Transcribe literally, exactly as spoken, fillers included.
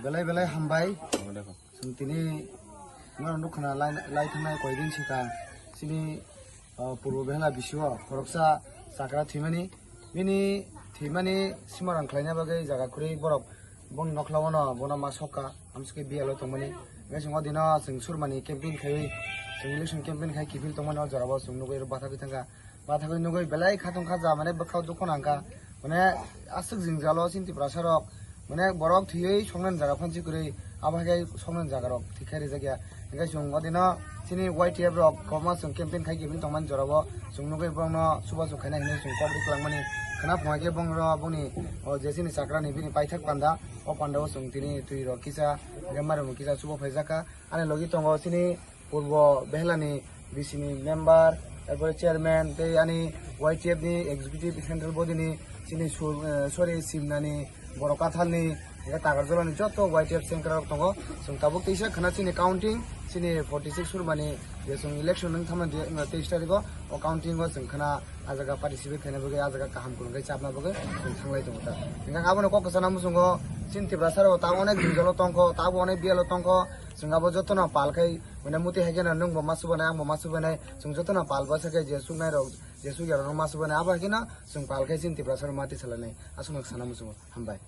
Belai belai hambai. Chwng tini norok nukha na lai, lai thangnai koidin sika chini, uh, Purbo Behela bisio khoroksa chakra thwimani. Bini thwimani simarang khlaina bagwi jaga kwrwi borok boni nokhlao no bono ma sokha, amsike biyalo tongmani. Hwnkhe chwng o dino chwng surmani campaign khaiwi, chwng election campaign khai kiphil tongmani o jorao chwng nugwi bathagwi thangkha. Bathagwi nugwi belai khatungkha ja, mane bwkhao dukhu nangkha. Mane aswk jwngjalo chini Tiprasa rok, mane borok thwiwi soknani jaga phansi kwrwi, abo hai khe soknani jaga rok thik khai rijak ya. Hwnkhe chwng o dino chini Y T F rok kwbangma chwng campaign khai kiphil tongmani jorao chwng nugwi borokno chubachu khaina hinwi chwng kok ri kwlangmani. Khna phunai khe bongno bongni o je chini chakrani bini paithak panda, o pandao chwng tini twi rok kisa, hwnkhe mari rok kisa chuba phaijakha. Ani logi tongo chini Purbo Behelani B C ni member, erpore chairman, tei ani Y T F ni executive central body ni chini sur-, eh, sorry, Simnani, Borok Kathalni, hwnkhe Takarjolani joto Y T F sengkrak rok tongo. Chwng tabuk teisa khna chini counting, chini forty six surmani je chwng election wng thamani je, wng teis tarikh o, o counting o chwng khna a jaga participate khaina bagwi a jaga kaham kwrwng khe chapna bagwi chwng thanglai tongo ta. Hwnkhe aboni kok kwchana muchungo chini Tiprasa rok ta onek jwngjalo tongkho, ta bo onek biyalo tongkho, chwng abo jotono pal khai, mane muti hai kheno nwng bo ma chubanai, ang bo ma chubanai, chwng jotono pal bwsa khe je chuknai rok, je chukya rok ma chubanai, abo hai kheno chwng pal khai chini Tiprasa rok ma tisalanai. Aswkno sana muchungo. Hambai.